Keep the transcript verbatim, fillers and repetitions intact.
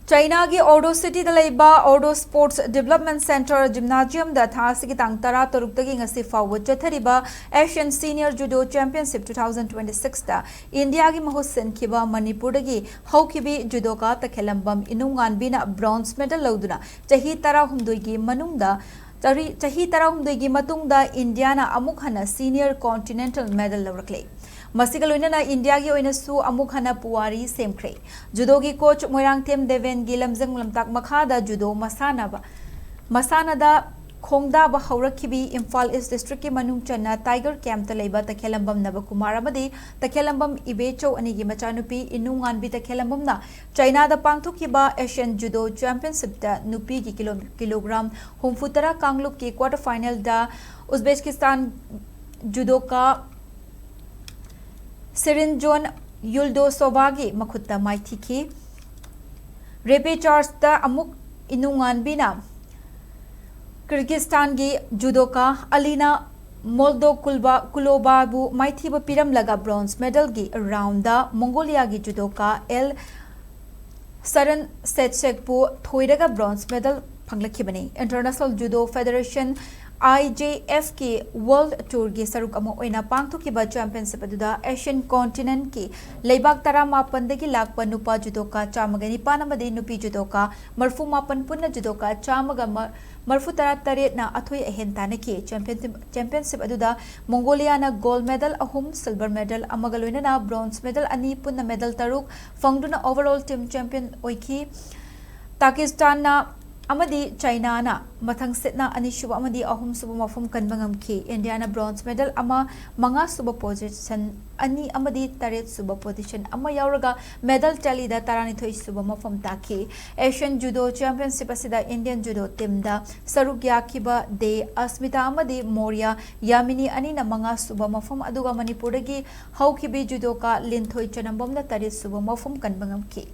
ꯆꯥꯏꯅꯥꯒꯤ ꯑꯣꯔꯗꯣ ꯁꯤꯇꯤꯗ ꯂꯩꯕ ꯑꯣꯔꯗꯣ sports development centre ꯖꯤꯝꯅꯥꯖꯤꯌꯝꯗ ꯊꯥ ꯑꯁꯤꯒꯤ ꯇꯥꯡ ꯇꯔꯥ ꯇꯔꯨꯛꯇꯒꯤ ꯉꯁꯤ ꯐꯥꯎꯕ ꯆꯠꯊꯔꯤꯕ Asian senior judo championship two thousand twenty sixꯇ ꯏꯟꯗꯤꯌꯥꯒꯤ ꯃꯍꯨꯠ ꯁꯤꯟꯈꯤꯕ ꯃꯅꯤꯄꯨꯔꯗꯒꯤ ꯍꯧꯈꯤꯕꯤ ꯖꯨꯗꯣꯀꯥ ꯇꯈꯦꯂꯝꯕꯝ ꯏꯅꯨꯉꯥꯟꯕꯤꯅ ꯕ꯭ꯔꯣꯟꯖ ꯃꯦꯗꯜ ꯂꯧꯗꯨꯅ ꯆꯍꯤ ꯇꯔꯥꯍꯨꯝꯗꯣꯏꯒꯤ ꯃꯅꯨꯡꯗ, ꯆꯍꯤ ꯇꯔꯥꯍꯨꯝꯗꯣꯏꯒꯤ ꯃꯇꯨꯡꯗ ꯏꯟꯗꯤꯌꯥꯅ ꯑꯃꯨꯛ ꯍꯟꯅ ꯁꯤꯅꯤꯌꯔ ꯀꯣꯟꯇꯤꯅꯦꯟꯇꯜ ꯃꯦꯗꯜ ꯂꯧꯔꯛꯂꯦ꯫ ꯃꯁꯤꯒ ꯂꯣꯏꯅꯅ ꯏꯟꯗꯤꯌꯥꯒꯤ ꯑꯣꯏꯅꯁꯨ ꯑꯃꯨꯛ ꯍꯟꯅ ꯄꯨꯋꯥꯔꯤ ꯁꯦꯝꯈ꯭ꯔꯦ꯫ ꯖꯨꯗꯣꯒꯤ ꯀꯣꯆ ꯃꯣꯏꯔꯥꯡꯊꯦꯝ ꯗꯦꯕꯦꯟꯒꯤ ꯂꯝꯖꯤꯡ ꯂꯝꯇꯥꯛ ꯃꯈꯥꯗ ꯖꯨꯗꯣ ꯃꯁꯥꯟꯅꯕ, ꯃꯁꯥꯟꯅꯗ ꯈꯣꯡꯗꯥꯕ ꯍꯧꯔꯛꯈꯤꯕꯤ ꯏꯝꯐꯥꯜ ꯏꯁ ꯗꯤꯁꯇ꯭ꯔꯤꯛꯀꯤ ꯃꯅꯨꯡ ꯆꯟꯅ ꯇꯥꯏꯒꯔ ꯀꯦꯝꯞꯇ ꯂꯩꯕ ꯇꯈꯦꯂꯝꯕꯝ ꯅꯕꯀꯨꯃꯥꯔ ꯑꯃꯗꯤ ꯇꯈꯦꯂꯝꯕꯝ ꯏꯕꯦꯆꯧ ꯑꯅꯤꯒꯤ ꯃꯆꯥꯅꯨꯄꯤ ꯏꯅꯨꯉꯥꯟꯕꯤ ꯇꯈꯦꯂꯝꯕꯝꯅ ꯆꯥꯏꯅꯥꯗ ꯄꯥꯡꯊꯣꯛꯈꯤꯕ ꯑꯦꯁꯤꯌꯥꯟ ꯖꯨꯗꯣ ꯆꯦꯝꯄꯤꯌꯟꯁꯤꯞꯇ ꯅꯨꯄꯤꯒꯤ ꯀꯤꯂꯣ-, ꯀꯤꯂꯣꯒ꯭ꯔꯥꯝ ꯍꯨꯝꯐꯨꯇꯔꯥ ꯀꯥꯡꯂꯨꯞꯀꯤ ꯀ꯭ꯋꯥꯔꯇꯔ ꯐꯥꯏꯅꯦꯜꯗ ꯎꯖꯕꯦꯀꯤꯁꯇꯥꯟ ꯖꯨꯗꯣꯀꯥ ꯁꯤꯔꯤꯟꯖꯣꯟ ꯌꯨꯜꯗꯣꯁꯣꯚꯥꯒꯤ ꯃꯈꯨꯠꯇ ꯃꯥꯏꯊꯤꯈꯤ꯫ ꯔꯦꯄꯦꯆꯥꯔꯖꯇ ꯑꯃꯨꯛ ꯏꯅꯨꯉꯥꯟꯕꯤꯅ ꯀꯤꯔꯒꯤꯁꯇꯥꯟꯒꯤ ꯖꯨꯗꯣꯀꯥ ꯑꯂꯤꯅꯥ ꯃꯣꯜꯗꯣꯀꯨꯜꯕꯥ-, ꯀꯨꯂꯣꯕꯥꯕꯨ ꯃꯥꯏꯊꯤꯕ ꯄꯤꯔꯝꯂꯒ ꯕ꯭ꯔꯣꯟꯖ ꯃꯦꯗꯜꯒꯤ ꯔꯥꯎꯟꯗ ꯃꯣꯡꯒꯣꯂꯤꯌꯥꯒꯤ ꯖꯨꯗꯣꯀꯥ ꯑꯦꯜ ꯁꯔꯟ ꯁꯦꯠꯁꯦꯛꯄꯨ ꯊꯣꯏꯔꯒ ꯕ꯭ꯔꯣꯟꯖ ꯃꯦꯗꯜ ꯐꯪꯂꯛꯈꯤꯕꯅꯤ꯫ ꯏꯟꯇꯔꯅꯦꯁꯅꯦꯜ ꯖꯨꯗꯣ ꯐꯦꯗꯦꯔꯦꯁꯟ, IJFꯀꯤ ꯋꯥꯔꯜꯗ ꯇꯨꯔꯒꯤ ꯁꯔꯨꯛ ꯑꯃ ꯑꯣꯏꯅ ꯄꯥꯡꯊꯣꯛꯈꯤꯕ ꯆꯦꯝꯄꯤꯌꯟꯁꯤꯞ ꯑꯗꯨꯗ ꯑꯦꯁꯤꯌꯟ ꯀꯣꯟꯇꯤꯅꯦꯟꯠꯀꯤ ꯂꯩꯕꯥꯛ ꯇꯔꯥꯃꯥꯄꯟꯗꯒꯤ ꯂꯥꯛꯄ ꯅꯨꯄꯥ ꯖꯨꯗꯣꯀꯥ ꯆꯥꯝꯃꯒ ꯅꯤꯄꯥꯟ ꯑꯃꯗꯤ ꯅꯨꯄꯤ ꯖꯨꯗꯣꯀꯥ ꯃꯔꯐꯨ ꯃꯥꯄꯟ ꯄꯨꯟꯅ ꯖꯨꯗꯣꯀꯥ ꯆꯥꯝꯃꯒ ꯃ-, ꯃꯔꯐꯨ ꯇꯔꯥ ꯇꯔꯦꯠꯅ ꯑꯊꯣꯏ ꯑꯍꯦꯟ ꯇꯥꯟꯅꯈꯤ꯫ ꯆꯦꯝꯄꯤꯌꯟꯁꯤꯞ, ꯆꯦꯝꯄꯤꯌꯟꯁꯤꯞ ꯑꯗꯨꯗ ꯃꯣꯡꯒꯣꯂꯤꯌꯥꯅ ꯒꯣꯜꯗ ꯃꯦꯗꯜ ꯑꯍꯨꯝ, ꯁꯤꯜꯚꯔ ꯃꯦꯗꯜ ꯑꯃꯒ ꯂꯣꯏꯅꯅ ꯕ꯭ꯔꯣꯟꯖ ꯃꯦꯗꯜ ꯑꯅꯤ, ꯄꯨꯟꯅ ꯃꯦꯗꯜ ꯇꯔꯨꯛ ꯐꯪꯗꯨꯅ ꯑꯣꯚꯔꯑꯣꯜ ꯇꯤꯝ ꯆꯦꯝꯄꯤꯌꯟ ꯑꯣꯏꯈꯤ꯫ ꯇꯥꯀꯤꯁꯇꯥꯟꯅ ꯑꯃꯗꯤ ꯆꯥꯏꯅꯥꯅ ꯃꯊꯪ ꯁꯤꯠꯅ ꯑꯅꯤꯁꯨꯕ ꯑꯃꯗꯤ ꯑꯍꯨꯝꯁꯨꯕ ꯃꯐꯝ ꯀꯟꯕ ꯉꯝꯈꯤ꯫ ꯏꯟꯗꯤꯌꯥꯅ ꯕ꯭ꯔꯣꯟꯖ ꯃꯦꯗꯜ ꯑꯃ, ꯃꯉꯥꯁꯨꯕ ꯄꯣꯖꯤꯁꯟ ꯑꯅꯤ ꯑꯃꯗꯤ ꯇꯔꯦꯠꯁꯨꯕ ꯄꯣꯖꯤꯁꯟ ꯑꯃ ꯌꯥꯎꯔꯒ ꯃꯦꯗꯜ ꯇꯦꯂꯤꯗ ꯇꯔꯥꯅꯤꯊꯣꯏꯁꯨꯕ ꯃꯐꯝ ꯇꯥꯈꯤ꯫ ꯑꯦꯁꯤꯌꯟ ꯖꯨꯗꯣ ꯆꯦꯝꯄꯤꯌꯟꯁꯤꯞ ꯑꯁꯤꯗ ꯏꯟꯗꯤꯌꯟ ꯖꯨꯗꯣ ꯇꯤꯝꯗ ꯁꯔꯨꯛ ꯌꯥꯈꯤꯕ ꯗꯦ ꯑꯁꯃꯤꯇꯥ ꯑꯃꯗꯤ ꯃꯣꯔꯤꯌꯥ ꯌꯥꯃꯤꯅꯤ ꯑꯅꯤꯅ ꯃꯉꯥꯁꯨꯕ ꯃꯐꯝ, ꯑꯗꯨꯒ ꯃꯅꯤꯄꯨꯔꯗꯒꯤ ꯍꯧꯈꯤꯕꯤ ꯖꯨꯗꯣꯀꯥ ꯂꯤꯟꯊꯣꯏ ꯆꯅꯝꯕꯝꯅ ꯇꯔꯦꯠꯁꯨꯕ ꯃꯐꯝ ꯀꯟꯕ ꯉꯝꯈꯤ꯫